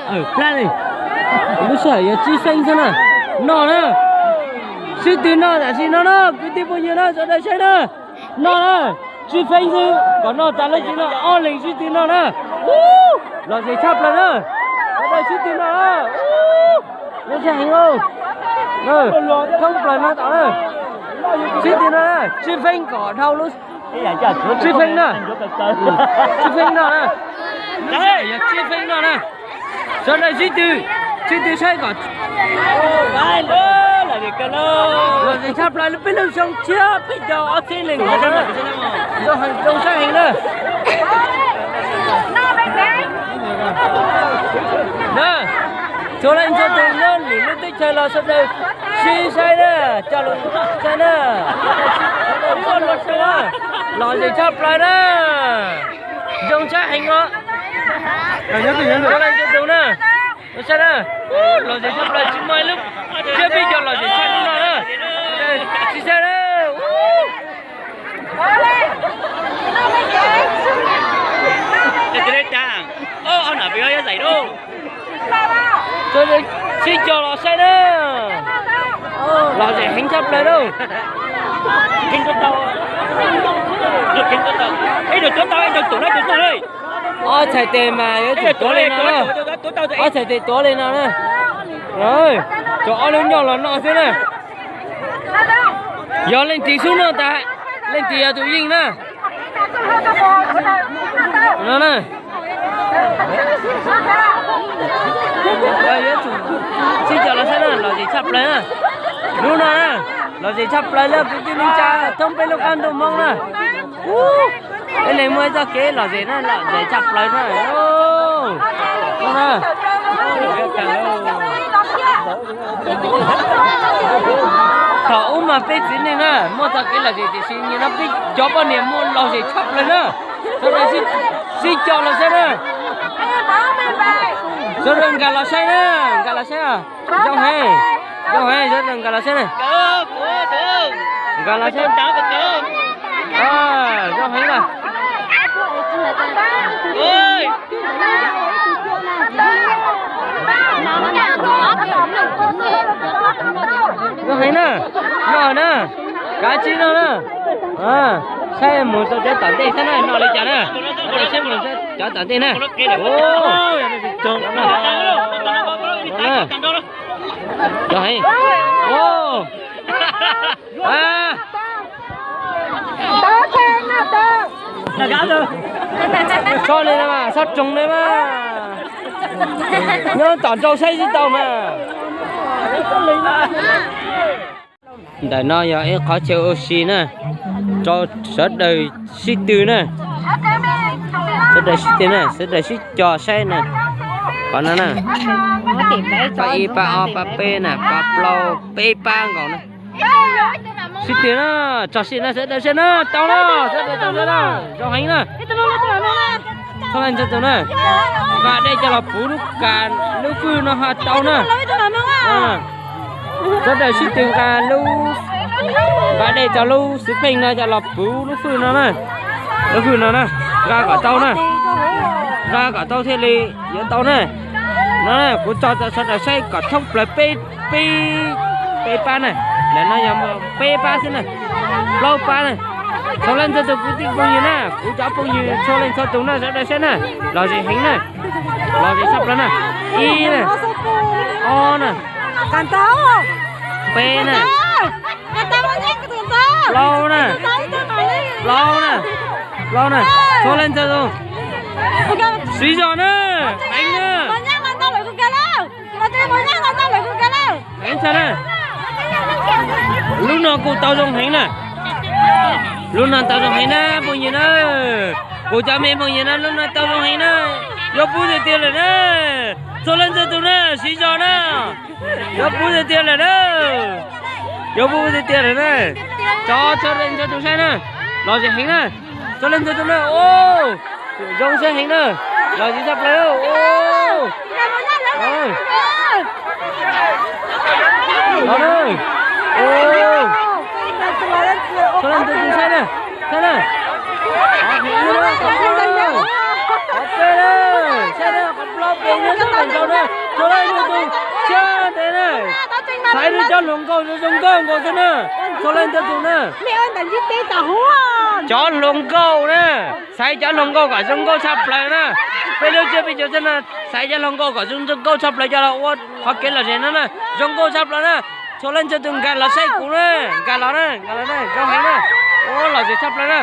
Plab li. Lub sij hawm yuav tsib feeb xwb na. Noj na. Sib tw noj tam sim no na, kwv tij phooj ywg na, sawv daws saib na. Noj na. Tsib feeb xwb, kom noj tas lub txiv no ob leeg sib tw noj na. Lom zem tshaj plaws na. Sawv daws sib tw noj na. Zoo siab heev lauj. Thoob plaws no tom na. Sib tw noj na, tsib feeb kom dhau lub, tsib feeb na. Tsib feeb noj na. Yog tsib feeb noj na. Sawv daws sib tw, sib tw saib kom lom zem tshaj plaws peb lub xyoo tshiab peb caug ob txhiab nees nkaum na. Zoo heev, zoo siab heev na. Na, txhua leej txhua tus nyob lwm lub teb chaws los sawv daws sib saib na, coj lus saib na. Lom zem tshaj plaws na. Zoo siab heev os. Txhua leej txhua tus na. Saib na. Lom zem tshaj plaws, tsis muaj ib lub, thiab peb cov lom zem tshaj lub no na. Tsis saib na. Sib cog los saib na. Lom zem heev tshaj plaws lauj. Ob txhais tes mas yuav tsum tuav li no na. Ob txhais tes tuav li no na. Tso ob lub nyuag los noj xwb na. Yog leej twg xub noj tas, leej twg yog tus yeej na. No na. Sib cog los saib na, lom zem tshaj plaws na. Lub no na, lom zem tshaj plaws li kwv tij neej tsa thoob peb lub qab ntuj Hmoob na. Peb leeg muaj ib txoj kev lom zem na, lom zem tshaj plaws na. Thaum ub mas peb txiv neej na muaj txoj kev lom zem tiam sis nim no peb cov poj niam muaj lom zem tshaj plaws na. Sawv daws sib cog los saib na. Sawv daws nkag los saib na, nkag los saib. Zoo heev, zoo heev, sawv daws nkag los saib na. Nkag los saib. Zoo heev na. Zoo heev na, no na, kav tsij no na. Saib mus rau cov tom ntej thiab na, no li cas na. Saib mus cov tom ntej na. Zoo heev. Tso li no mas, tso roog li mas. Nyob tom nrau saib tsis tau mas. Ntawm no yog ib qhov chaw ua si na, rau sawv daws sib tw na. Sawv daws sib tw na, sawv daws sib cog saib na. Qhov no na, pab ib, pab ob, pab peb na, pab plaub, peb pab nkaus na. Sib tw na, tso sim na, sawv daws saib na, tau na, sawv daws tau na, zoo heev na. Txhua leej txhua tus na, nqa dej coj los puv lub kas lub fwj no ho tau na. Sawv daws sib tw nqa lub, nqa dej coj lub xwb pheej no coj los puv lub fwj no na. Lub fwj no na, nqa kom tau na. Nqa kom tau thiaj li yuav tau na. No kuv tso sawv daws saib kom thoob plaws peb, peb, peb pab na. Ntawm no yog peb pab xwb na. Plaub pab na. Txhua leej txhua tus kwv tij phooj ywg na, kuv cov phooj ywg txhua leej txhua tus na, sawv daws saib na. Lom zem heev na. Lom zem tshaj plaws na. Ib na. Ob na. Peb na. Plaub na. Plaub na. Plaub na. Txhua leej txhua tus. Siv zog na. Heev na. Heev tshaj na. Lub no kuj tau zoo heev na. Lub no tau zoo heev na phooj ywg na. Kuv cov me phooj ywg na, lub no tau zoo heev na. Yuav puv tiag tiag lawm na. Txhua leej txhua tus na, siv zog na. Yuav puv tiag tiag lawm na. Yuav puv tiag tiag lawm na. Tso txhua leej txhua tus saib na. Lom zem heev na. Txhua leej txhua tus na. Zoo siab heev na. Lom zem tshaj plaws. Txhua leej txhua tus saib na. Saib na. Qhov peb na. Saib na, qhov plaub peb nyob sab pem nraud na. Xaiv cov hluas nkauj zoo nkauj nkaus xwb na. Txhua leej txhua tus na. Cov hluas nkauj na. Xaiv cov hluas nkauj kom zoo nkauj tshaj plaws na. Peb lub tsiab peb caug xwb na. Xaiv cov hluas nkauj kom zoo nkauj tshaj plaws coj los ua qhov kev lom zem no na. Zoo nkauj tshaj plaws na. Txhua leej txhua tus nkag los saib kuv na. Nkag los na, nkag los na, zoo heev na. Ua lom zem tshaj plaws na.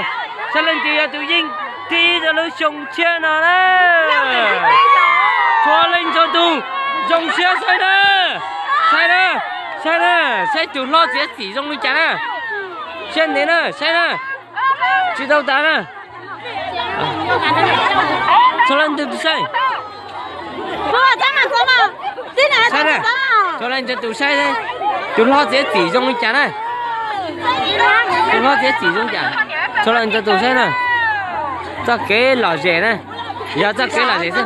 Txhua leej twg yog tus yeej tib rau lub xyoo tshiab no na. Txhua leej txhua tus zoo siab saib na. Saib na, saib na, saib tus hlob txiav txim zoo li cas na. Siab ntev na, saib na. Tsis tau tas na. Txhua leej txhua tus saib. Saib na. Txhua leej txhua tus saib, tus hlob txiav txim zoo li cas na. Tus hlob txiav txim zoo cas. Txhua leej txhua tus saib na. Txoj kev lom zem na. Yog txoj kev lom zem xwb.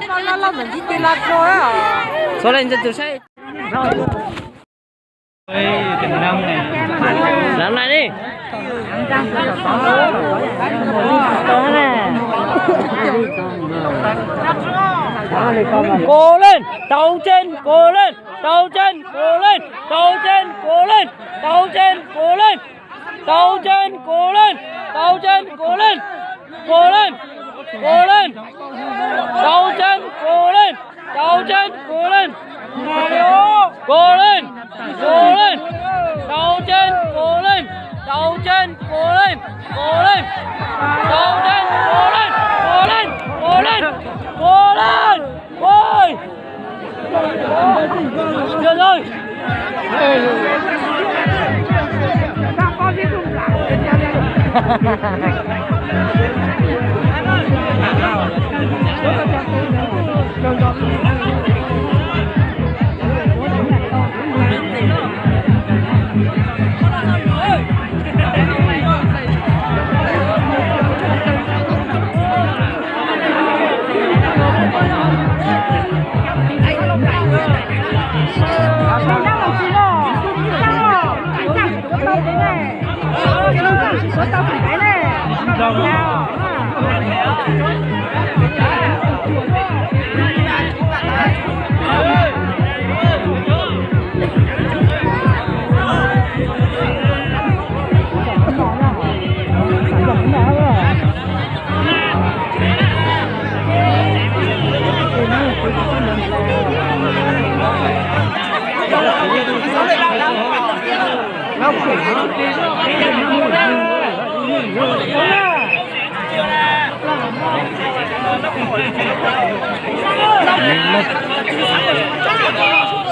Txhua leej txhua tus saib. Làm lại đi. Cố lên, đấu tranh, cố lên, đấu tranh, cố lên, đấu tranh, cố lên, đấu tranh, cố lên. Đấu tranh, cố lên, đấu tranh, cố lên, cố lên, cố lên. Đấu tranh, cố lên. Đấu tranh, cố lên. Cố lên, cố lên. Đấu tranh, cố lên. Đấu tranh, cố lên. Cố lên. Đấu tranh, cố lên. Cố lên, cố lên, cố lên. Ôi. Được rồi.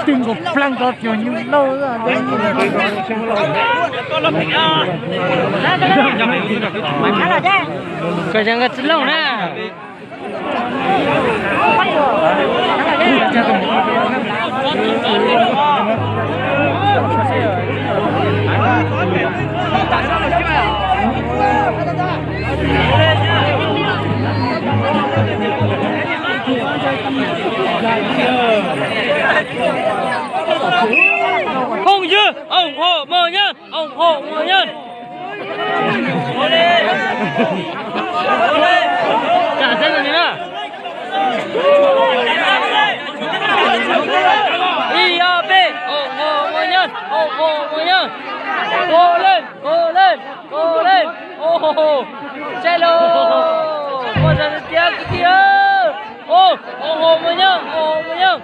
Twb nkaus plaag ko cov nyuj lauj. Koj tsis looj na. Không dư, ủng hộ Mùa Nhân, ủng hộ Mùa Nhân. Trả thế là gì nữa? I A P, ủng hộ Mùa Nhân, ủng hộ Mùa Nhân. Cố lên, cố lên, cố lên. Ồ, xe lô. Ôi, giờ nó kia, kia, kia. Ồ, ủng hộ Mùa Nhân, ủng hộ Mùa Nhân.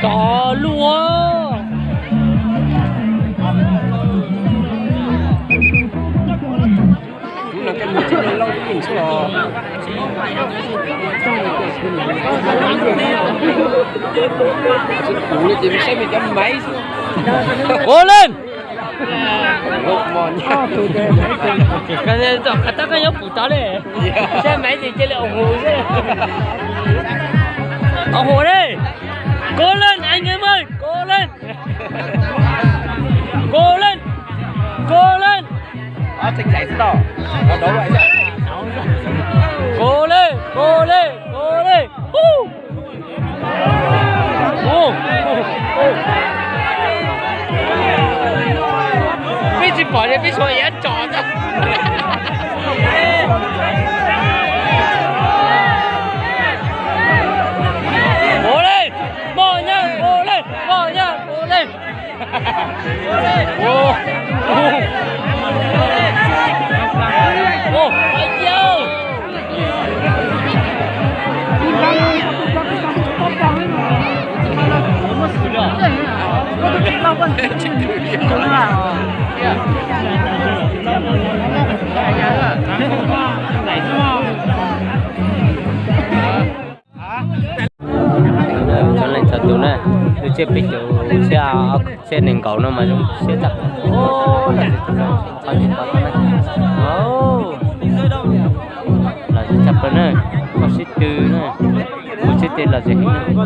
Tod luaj. Ua leej. Koj tab koj yuav pum tod li. Saib maiv ces cia li ua hu xwb. Ua hu li. Kua leej, anh em ơi, kua leej. Kua leej. Kua leej. Kua leej, kua leej, kua leej. Peb tsis pom li, peb suav iav tsom xwb. Ua leej, moj nyaj, ua leej, moj nyaj, ua leej. Cov leej txhua tus na, lub tsiab peb caug, tsiab ob, tsiab nees nkaum no mas zoo siab tag. Los tshaj plaws na, koj sib tw na, kuv sib tw los tsev heev na.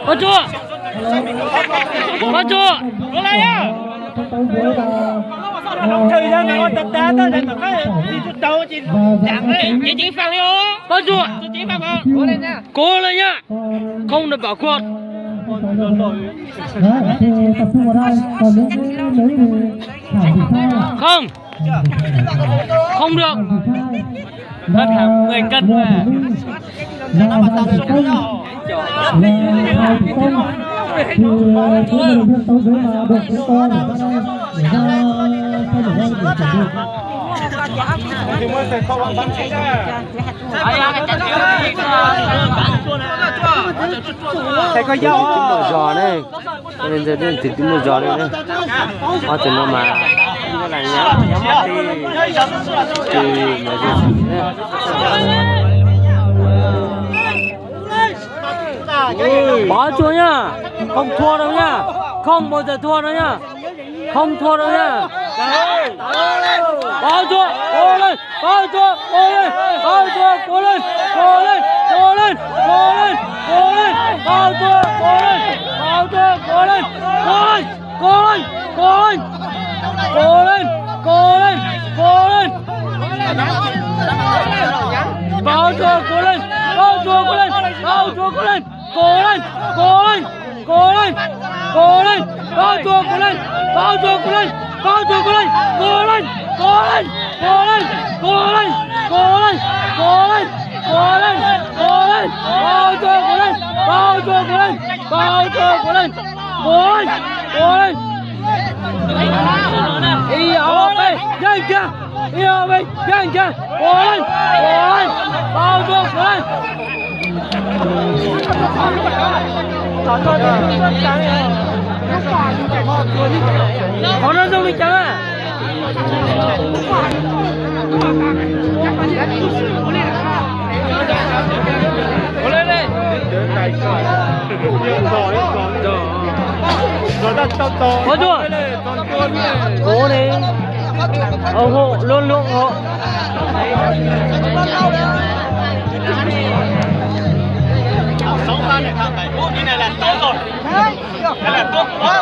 Pab Tsuag, Pab Tsuag. Pab Tsuag, cố lên nha. Không đảm bảo khuôn. Không. Không được. Hết hàng mười cân mà. Thầy có dao. Twb muaj zog ne, twb muaj zog ne. Ob tug no mas nyob laj nyob, nyob mob ti, tsis mas zog ne. Pov Tsuag nha, không thua đâu nha, không bao giờ thua đâu nha, không thua đâu nha. Pov Tsuag, cố lên, Pov Tsuag, cố lên, Pov Tsuag, cố lên, cố lên, cố lên, cố lên, Pov Tsuag, cố lên, Pov Tsuag, cố lên, cố lên. Cố lên, cố lên, cố lên, cố lên, cố lên. Pov Tsuag, cố lên, Pov Tsuag, cố lên, Pov Tsuag, cố lên, cố lên, cố lên, cố lên, Pov Tsuag, cố lên, Pov Tsuag, cố lên, Pov Tsuag, cố lên, cố lên, cố lên, cố lên, Pov Tsuag, cố lên, Pov Tsuag, cố lên, Pov Tsuag, cố lên, Pov Tsuag, cố lên. Ôi, ôi. Y O B, nhanh kìa. Y O B, nhanh kìa. Ôi, ôi. Bao nhiêu, ôi. Có nó giống đi chăng à? Ôi chua. Cố lên. Ủng hộ, luôn luôn ủng hộ.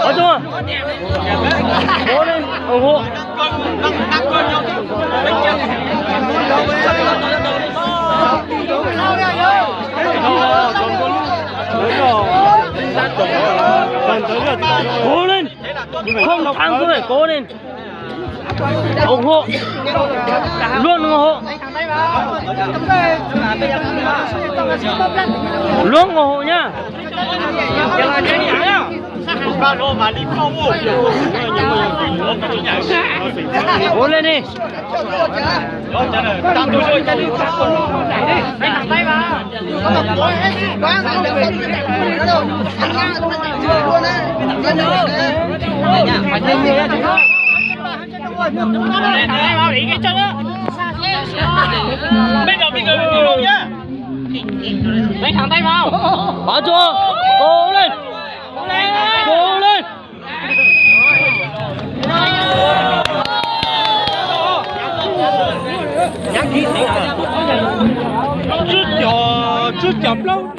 Ôi chua. Cố lên, ủng hộ. Cố lên. Không thắng cứ phải cố lên. Ủng hộ. Luôn ủng hộ. Luôn ủng hộ nhá. Cố lên đi. Pab tsuag, tus li, tus li. Tsib caug, tsib caug plaub.